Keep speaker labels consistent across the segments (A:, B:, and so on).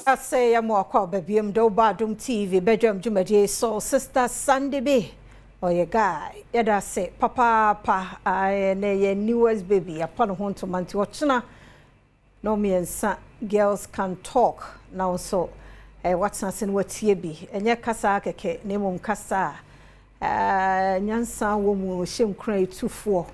A: Ase yɛ mo akɔ aba biom de woba Adom TV badwam dwumadie so. Sister Sandy bi ɔyɛ guy, yɛda ase papaapa. Ɛnɛ yɛ newest baby apa ne ho ntoma, nti ɔkyena na ɔmmiɛnsa Girls Can Talk na wo nso watena ase no watie bi. Ɛnyɛ kasa kɛkɛ na mmom kasa a nyansa wɔ mu, hyɛ nkura etufoɔ,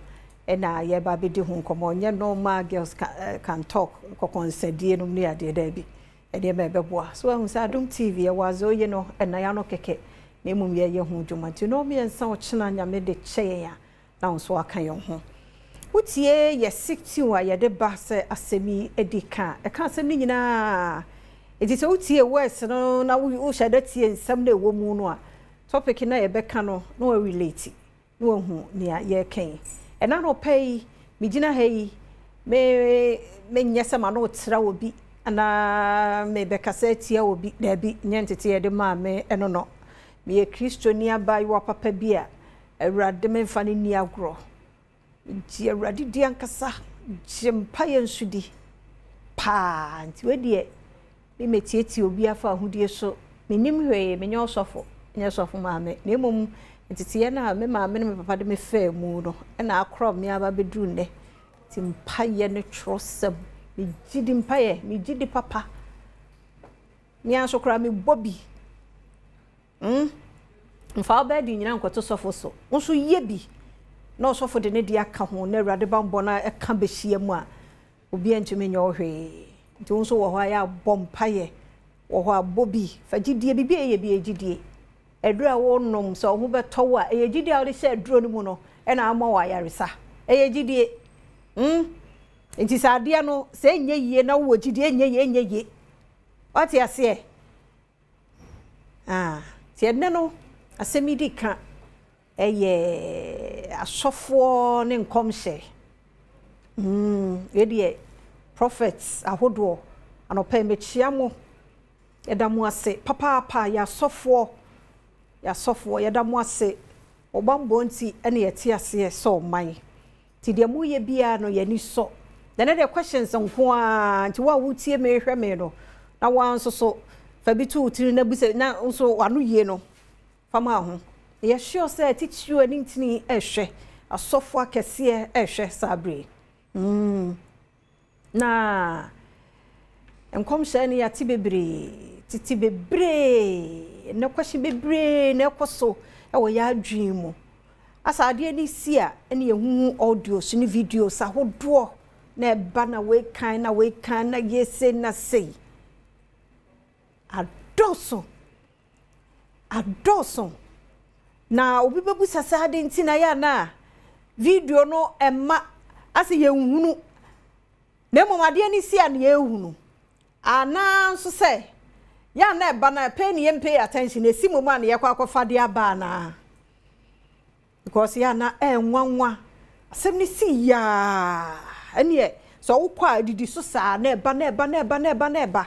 A: ɛna yɛba abɛdi ho nkɔmmɔ. Nyɛ normal Girls Can Talk nkɔkɔnsadie nom ne adeɛ daabi, ɛdeɛ ɛbɛboa so. Ahu sɛ Adom TV ɛwɔ adze oye no ɛnan ano kɛkɛ na mmom yɛyɛ ho dwuma, nti na ɔmmiɛnsa ɔkyena Nyame de kyɛ yɛn a na wo nso aka yɛn ho. Wotie yɛ siktiw a yɛde ba sɛ asɛm yi adi ka, ɛka asɛm no nyinaa. Nti sɛ wotie words no na wohyɛ da tie nsɛm no ɛwɔ mu no a, topic na yɛbɛka no na wɔrelate na wahu nea yɛreka yi. Ɛna no ɔpɛ yi megyina ha yi, me menyɛ sɛ ma no wotra wɔ bi anaa mebɛkasa atia wɔ bi, daabi, nyɛ ntete yɛde maa me ɛno no. Meyɛ Kristoni abaayewa papa bi a Awurade memfa no nni agorɔ. Gye Awurade di ankasa, gye mpaeɛ nso di paa. Nti wedeɛ memɛtietie obi afa ahodie so, menim hwee, menyɛ ɔsɔfo, nyɛ sɔfo maame, na mmom nteteɛ no a me maame ne me papa de me faa mu no ɛna akorɔ me aba bɛduru nnɛ. Nti mpaeɛ no twerɛsɛm, megye di, mpaeɛ megye di papa. Mea nso koraa mebɔ bi. Mfa wo bɛɛdi nyina nkɔto sɔfo so, wo nso yɛ bi na ɔsɔfo de ne de aka ho na Awurade bammɔ no ɛka bɛhyia mu a, obiara ntumi nyɛ wo hwee. Nti wo nso wɔ hɔ a yɛ abɔ mpaeɛ wɔ hɔ, abɔ bi fa gyidie, biribi a ɛyɛ bi yɛ gyidie. Aduro a wɔnom sɛ wo ho bɛtɔ wo a, ɛyɛ gyidie a wode hyɛ aduro no mu no ɛna ama wɔ ayaresa, ɛyɛ gyidie. Nti sɛ adeɛ no sɛ ɛnyɛ yie na wowɔ gyidie, ɛnyɛ yie, ɛnyɛ yie. Wate aseɛ? Ah, nti ɛnɛ no asɛm yi di ka ɛyɛ asɔfoɔ ne nkɔmhyɛ. Yɛdeɛ prophets ahodoɔ, anɔpa yi mekyia mo, yɛda mo ase papaapa. Yɛ asɔfoɔ, yɛ asɔfoɔ, yɛda mo ase. Ɔbammɔ nti ɛne yɛte aseɛ sɛ ɔman, nti deɛ moyɛ biara no yɛni sɔ. Ɛnɛ deɛ questions nko ara, nti wo a wotie me hwɛ me no na woa nso so fa bi to wo tiri na bisa na nso wano yie no fama ho. Yɛ sure sɛ titiriw ani ntini ɛhwɛ asɔfo akɛseɛ ɛhwɛ saa bere na nkɔmhyɛ no yɛate bebree, tete bebree na kɔhye bebree na ɛkɔ so ɛwɔ yɛ adwene mu. Asa adeɛ no si a, ɛne yɛhuhu audios ne videos ahodoɔ na ɛba na weikan na weikan na yɛse na sei adɔɔso adɔɔso. Na obi bɛbusa sɛ ade nti na yɛ ana video no ɛma asɛ yɛnhunu, na mmom adeɛ no si a na yɛhunu, anaa nso sɛ yɛ ana ɛba na pay ne yɛn pay attention esi mu a na yɛkɔ akɔfa de aba anaa? Because yɛ ana ɛnwanwa asɛm no si yaa, ɛneɛ sɛ wokɔ a didi so saa na ɛba na ɛba na ɛba na ɛba na ɛba.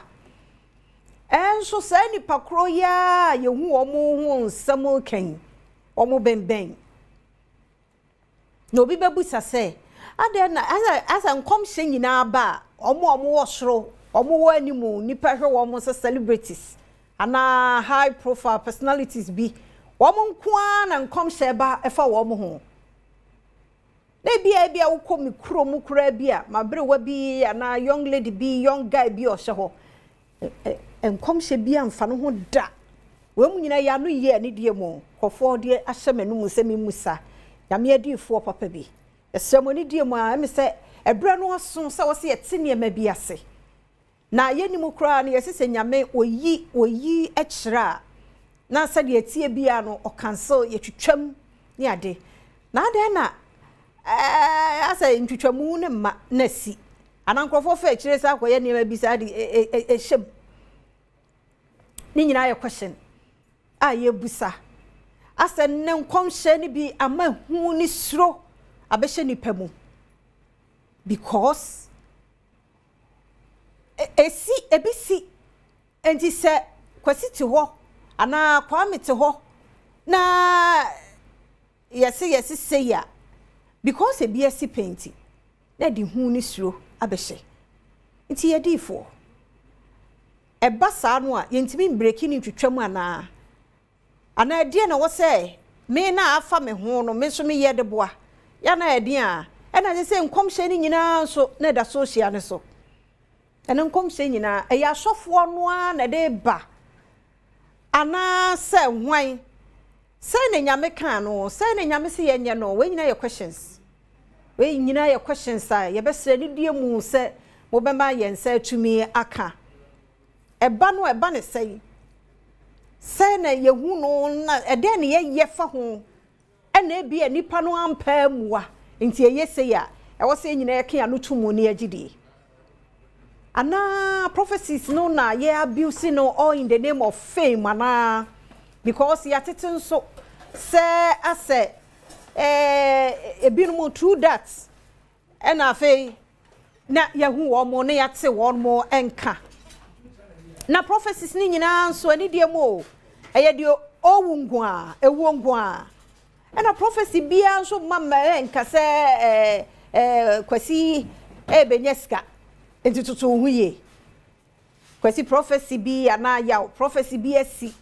A: Ɛnso saa nipa koro yi a yɛhu wɔn ho nsɛm kɛn wɔn bɛnbɛn na obi bɛbusa sɛ adeɛ na asɛ nkɔmhyɛ nyinaa ba a, wɔn a wɔwɔ soro, wɔn wɔ anim, nipa hwɛ wɔn sɛ celebrities anaa high profile personalities bi, wɔn nko ara na nkɔmhyɛ ba ɛfa wɔn ho? Na ebia wokɔ mi kurom koraa bi a, maberewa bi anaa young lady bi, young guy bi a ɔhyɛ hɔ, nkɔmhyɛ bi amfa no ho da. Wɔn mu nyinaa yɛ ano yie anidie mu kɔfoɔ de ahyɛ m'anum sɛ mi mu sa Nyame adiifoɔ papa bi. Ɛsrɛ mo anidie mu a, ɛmi sɛ ɛbrɛ no aso sɛ wɔsi yɛte nneɛma bi ase na yɛnim koraa no, yɛsi sɛ Nyame oyi kyerɛ a, na sɛdeɛ tie biara no ɔcancel, yɛtwitwam ne ade na adan na asɛ ntwitwamu ne mma na si anaa nkurɔfoɔ fɛ akyire sɛ akɔyɛ nneɛma bi saa de ɛhyɛ mu. Ne nyinaa yɛ question a yɛbusa. Asɛ ne nkɔmhyɛ no bi ama hu ne suro abɛhyɛ nipa mu because esi ebi si. Nti sɛ Kwasi te hɔ anaa Kwame te hɔ na yɛse sei a, because ebi asi pɛnti. Na ɛde hu ne suro abɛhyɛ. Nti yɛdiifoɔ, ɛba saa no a, yɛntumi mbreak ne ntwitwa mu anaa? Anaa ɛdeɛ na ɛwɔ sɛ me na afa me ho no, me nso meyɛ de boa? Yɛ na ɛdeɛ a, ɛna ɛsɛ sɛ nkɔmhyɛ no nyinaa nso na ɛda social no so. Ɛno nkɔmhyɛ nyinaa, ɛyɛ asɔfoɔ no ara na ɛde ba. Anaasɛ hwan? Sɛn na Nyame kaa no? Sɛn na Nyame sɛ yɛnyɛ no? Wei nyinaa yɛ questions. Wei nyinaa yɛ questions a yɛbɛsrɛ ne die mu sɛ mobɛma yɛn nsa atumi aka. Ɛba no, ɛba ne sɛn? Sɛn na yɛhu no na ɛdɛn na yɛyɛ fa ho? Ɛna ebi a nipa no ampa mua nti ɛyɛ sei a ɛwɔ sɛ nyinaa yɛka ano to mu ne yɛgye die. Anaa prophecies no na yɛ abuse no all in the name of fame anaa? Because yɛatete nso sɛ asɛ ebinom through that ɛna afei na yɛhu wɔn mo na yɛate wɔn mo nka. Na prophecies ne nyinaa nso ani deɛ mu o, ɛyɛ deɛ ɔwu nko a, ewuo nko a. Ɛna prophecy biara nso ma mma nka sɛ ɛɛ ɛɛ Kwasi ɛɛbɛnya sika nti toto wo ho yie. Kwasi, prophecy bi anaa Yaw, prophecy bi asi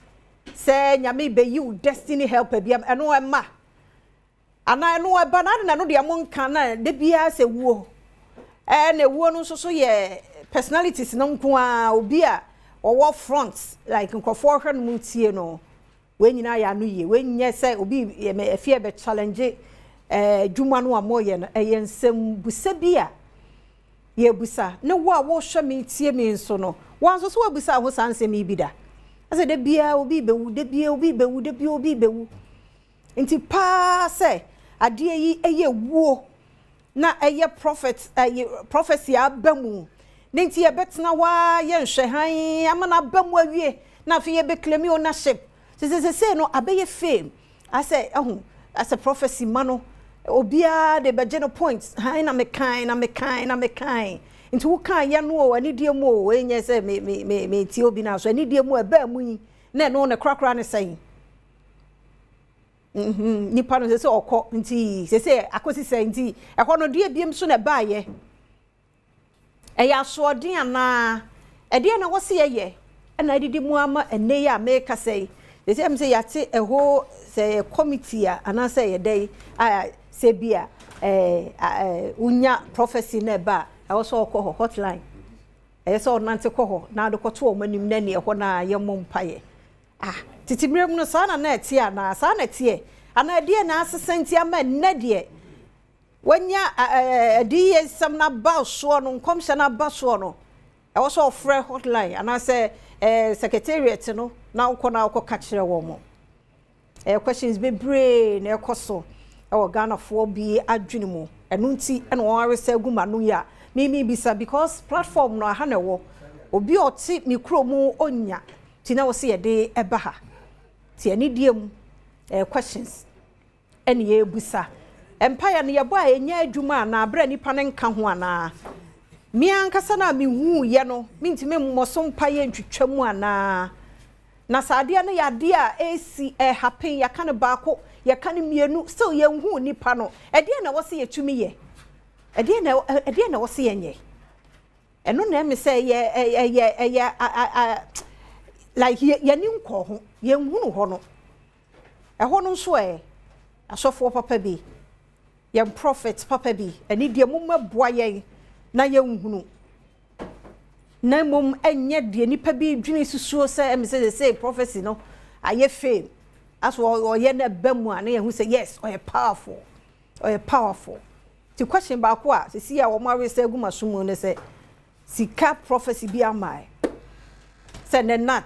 A: sɛ Nyame bɛyi wo destiny helper bi, ɛno ɛma anaa ɛno ɛba na ade na ɛno deɛ mo nka na de biara sɛ wuo, ɛna ewuo no nso so yɛ personalities no nko a, obi a ɔwɔ front, like nkurɔfoɔ hwɛ no mu tie no. Wei nyinaa yɛ ano yie. Wei nyɛ sɛ obi efie bɛ challenge dwuma no a moyɛ no. Ɛyɛ nsɛm busa bi a yɛbusa ne wo a wɔhwɛ me tie me nso no, wɔn nso so wɔbusa ho saa nsɛm yi bi da asɛ de biara obi bɛwu, de biara obi bɛwu, de biara obi bɛwu. Nti paa sɛ adeɛ yi ɛyɛ wuo na ɛyɛ prophet, ɛyɛ prophecy aba mu ne nti yɛbɛtena hɔ a yɛnhwɛ han ama no aba mu awie na afei yɛbɛclaim ownership sesesese no abɛyɛ fame asɛ ɛho asɛ prophecy ma no obiara de bɛgye no point han na mekan na mekan na mekan. Nti wokan yɛ no o, anidie mu o, ɛnyɛ sɛ me me me me tie obi na so anidie mu ɛbaa mu yi na ɛno ne korakora ne sɛn nipa no sɛ sɛ ɔkɔ nti sɛ sɛ akɔsi sɛ nti ɛhɔ no deɛ biem so na ɛbaayɛ ɛyɛ asoɔden anaa ɛdeɛ na wɔsi yɛyɛ ɛna adidi mu ama ɛnɛ yi a mɛka sɛ yi sɛ sɛ yɛate ɛhɔ sɛ yɛ committee a anaasɛ yɛ dɛ a sɛ bi a ɛɛ ɛɛ wonya prophecy na ɛba a, ɛwɔ sɛ ɔkɔ hɔ hotline, ɛyɛ sɛ ɔnante kɔ hɔ na ade kɔto wɔn anim na neɛ ɛhɔ na yɛmmɔ mpaeɛ. Ah, tete mmerɛ mu no saa na na ɛteɛ anaa saa na ɛteɛ anaa ɛdeɛ na asesa nti ama ɛnnɛ deɛ wanya ɛde yɛ nsɛm no aba soɔ no, nkɔmhyɛ no aba soɔ no, ɛwɔ sɛ ɔfrɛ hotline anaasɛ secretariat no na wokɔ na wokɔka kyerɛ wɔn mo? Ɛyɛ questions bebree na ɛkɔ so ɛwɔ Ghanafoɔ bi adwene mu. Ɛno nti ɛna wɔn aresa gu ma no yi a mimi bisa because platform no aha na ɛwɔ obi a ɔte ne kurom onya ti na wɔsi yɛde ɛba ha ti ɛne die mu questions ɛne yɛrebusa. Mpaeɛ no yɛbɔ a, ɛnyɛ adwuma anaa abere nipa no nka ho anaa mmea ankasa no a mehu yɛ no mentumi mmɔ so mpaeɛ ntwitwa mu anaa? Na saa adeɛ no yɛ adeɛ a ɛsi ɛhappen, yɛka no baako, yɛka no mmienu, still yɛnhu nipa no. Ɛdeɛ na wɔsi yɛtumi yɛ? Ɛdeɛ na wɔsi yɛnyɛ? Ɛno na ɛmi sɛ ɛyɛ ɛyɛ ɛyɛ a like yɛni nkɔ ho, yɛnhunu hɔ no. Ɛhɔ no nso ɛ asɔfoɔ papa bi, yɛn prophet papa bi, ɛne deɛ mo mɛboa yɛn na yɛnhunu na mmom ɛnyɛ deɛ nipa bi dwene susuo sɛ ɛmi sɛ prophecy no ayɛ fame aso ɔyɛ na ɛbɛ mu a na yɛhu sɛ yes, ɔyɛ powerful, ɔyɛ powerful. Ti question baako a sisi a wɔn awesa egu ma so mu ne sɛ sika prophecy bi ama ɛ sɛ ne nat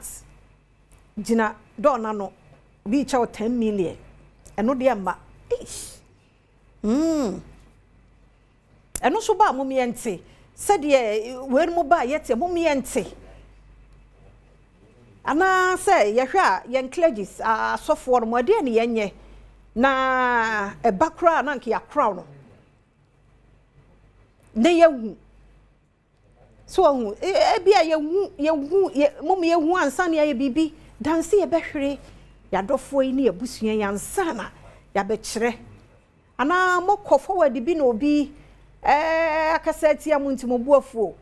A: gyina dɔɔ n'ano obi kyɛw 10 million, ɛno deɛ mma eish ɛno nso ba a mo yɛnte sɛdeɛ wei mu ba a yɛte mo yɛnte anaasɛ yɛhwɛ a yɛn clergies, asɔfoɔ no mo, ɛdeɛ ne yɛnyɛ na ɛba koraa na nka yɛakora no na yɛhu so ɔhu ebi a yɛhu yɛhu yɛ mom yɛhu ansa na yɛayɛ biribi danse yɛbɛhwere yɛadɔfoɔ yi ne yɛabusua yi ansa na yɛabɛkyerɛ anaa mokɔ forward bi na obi. Akasa atia mo nti mo bo afuo.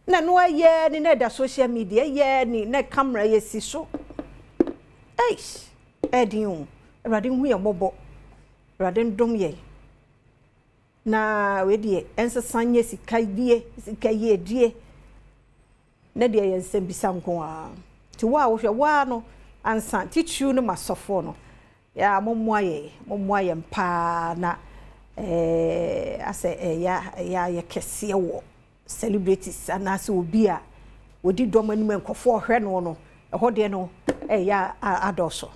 A: Na no ayɛ ni na ɛda social media yɛ ni na camera yɛ si so. Eish, ɛdin o. Awurade hu yɛ mmɔbɔ. Awurade ndom yɛ. Na wei deɛ ɛnsesa nyɛ sika die, sika yie die. Na deɛ yɛ nsɛm bisa nko ara. Nti wo a wohwɛ waa no ansa titiriw no ma sɔfoɔ no. Ya mommoa yɛ, mommoa yɛn paa na asɛ ɛyɛ ɛyɛ ayɛ kɛseɛ wɔ celebrities anaasɛ obi a wɔdi dɔm anim, nkɔfoɔ hwɛ no, ɛhɔ deɛ no ɛyɛ adɔɔso.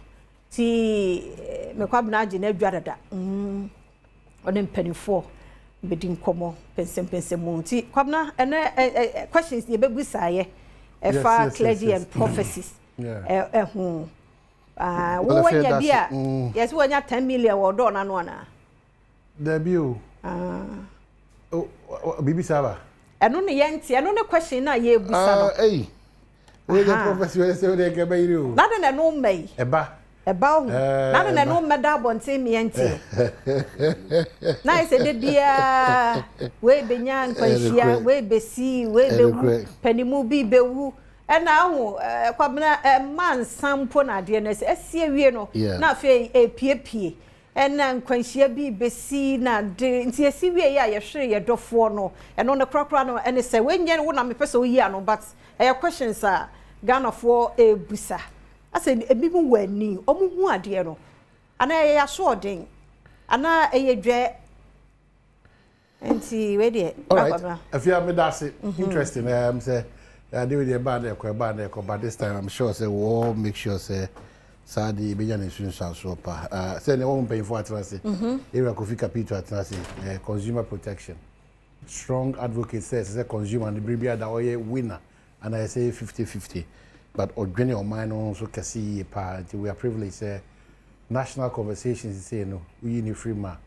A: Nti mekɔ agye no adwa dada. Ɔne mpanimfoɔ bɛdi nkɔmmɔ pɛnsɛmpɛnsɛm mu. Nti Kwabena, ɛnɛ questions yɛbɛbu saayɛ ɛfa clergy and prophecies ɛho. Wowɔ nya bi a yɛsɛ wɔnya 10 million wɔ dɔɔ n'ano anaa?
B: Dabi o. Biribi saa ba.
A: Ɛno ne yɛnte, ɛno ne question na yɛbusa no.
B: Ɛyi wei de, prophecy wei sɛ wode nka bɛyere o.
A: Na de na ɛno mma yi.
B: Ɛba.
A: Ɛba ho na de na ɛno mmɛda abɔnten mmiɛnte na ayɛ sɛ de biara wei bɛnya nkwanhyia, wei bɛsi, wei bɛwu, panimu bi bɛwu. Ɛna ahu, Kwabena, ɛma nsa mpo na adeɛ no ɛsɛ ɛsi awie no na afei epiepie ɛna nkwanhyia bi bɛsi na de nti esi wie yi a yɛhwere yɛ dɔfoɔ no. Ɛno ne korakora no ɛne sɛ wɔnyɛ wo na mepɛ sɛ woyi ano, but ɛyɛ questions a Ghanafoɔ ebusa asɛ ebi mu wɔ ani, ɔmo hu adeɛ no anaa ɛyɛ asoɔden anaa ɛyɛ dwɛ. Nti wei deɛ.
B: Alright, Afia, meda ase. Interesting sɛ ade wei deɛ ɛbaa na ɛkɔ, ɛbaa na ɛkɔ, but this time I'm sure sɛ we all make sure sɛ saa de ebɛnya ne nsunsuansoɔ pa sɛ ne wɔn mpanyinfoɔ atena ase. Area Kofi Kapito atena ase, consumer protection strong advocate sɛ consumer no biribi ada ɔyɛ winner ana ɛsɛ 50-50, but ɔdwene ɔman no nso kɛse yie paa. Nti we are privileged sɛ national conversations sei no woyi ne firi mu a,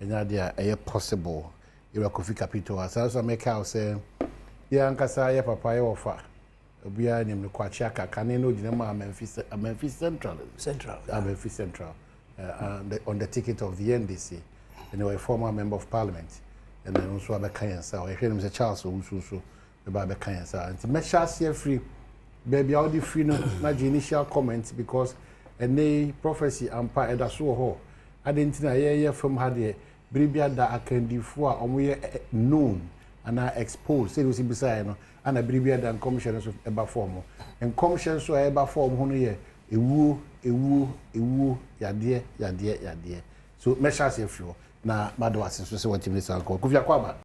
B: ɛnyɛ adeɛ a ɛyɛ possible. Area Kofi Kapito asan so amɛka wo sɛ yɛ ankasa yɛ papa, yɛ wɔfa, obiara nim no, Kwakye Aka kane no ogyina mu Amenfi Central.
C: Central.
B: Amenfi Central on the ticket of the NDC, and ɔyɛ former member of parliament, ɛna ɛno nso abɛka yɛn nsa. Ɔyɛhwɛ nim sɛ Charles Owusu nso bɛba abɛka yɛn nsa. Nti mɛhyɛ aseɛ firi baabi a wode firi no na gye initial comment, because ɛnɛ prophecy ampa ɛda so wɔ hɔ ade. Nti na yɛyɛ fam ha deɛ, bere bi ada akandifoɔ a wɔyɛ known anaa exposed sɛdeɛ wosi bisaeɛ no, ana bere bi ada nkɔmhyɛ no nso ɛba fam. Nkɔmhyɛ nso a ɛba fam ho no yɛ ewuo, ewuo, ewuo, yadeɛ, yadeɛ, yadeɛ. So mɛhyɛ aseɛ firi hɔ na mada wase nso sɛ wɔntumi ne saa nkɔ. Kofi, akɔ aba.